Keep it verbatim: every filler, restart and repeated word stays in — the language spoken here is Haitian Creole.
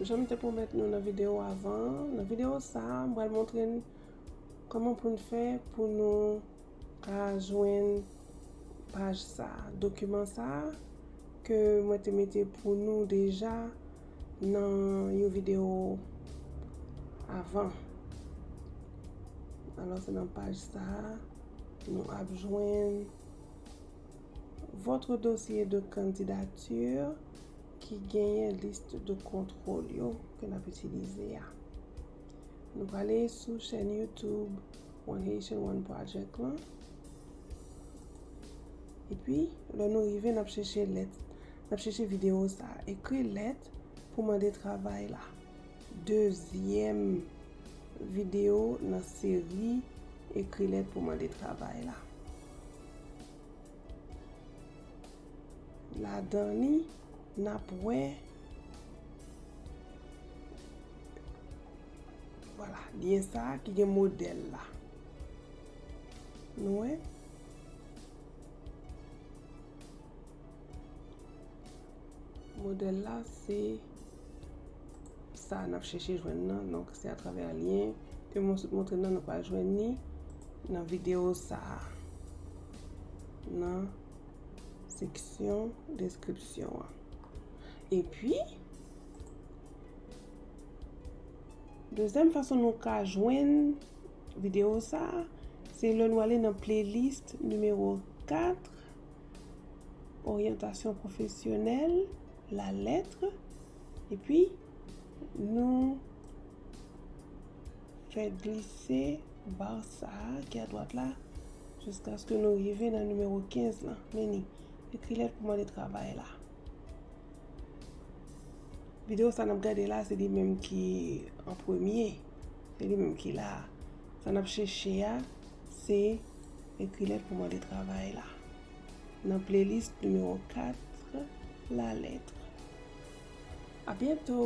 Jan m te pwomèt nou nan videyo avan, nan videyo sa a, m pral montre n kòman pou n fè pou nou ka jwenn paj sa a, dokiman sa a ke mwen te mete pou nou deja nan yon videyo avan. Alò, se nan paj sa a nou ap jwenn votre dossier de candidature ki genyen lis de kontwòl yo ke n ap itilize a. Nou prale sou chèn YouTube One Haitian One Project lan. Epi, lè nou rive, n ap chèche lèt, n ap chèche videyo sa a. Ekri lèt pou mande travay la. Dezyèm videyo nan seri Ekri lèt pou mande travay la. Ladan li, n ap wè, vwala, lyen sa a ki gen modèl la. Nou wè? Modèl la, se sa n ap chèche jwenn nan. Donk, se atravè lyen ke mwen sot montre nan, nou pral jwenn li nan videyo sa a, nan seksyon deskripsyon an. Epi, dezyèm fason nou ka jwenn videyo sa a, se lè nou ale nan playlist nimewo kat, oryantasyon pwofesyonèl, la lettre, epi nou fè glise ba sa a ki adwat la, jiskaske nou rive nan nimewo kenz lan. Men li, Ekri lèt pou mande travay la. Videyo sa n ap gade la, se li menm ki an premye. Se li menm ki la. Sa n ap chèche a, se Ekri lèt pou mande travay la. Nan playlist nimewo kat, la lettre. A byento!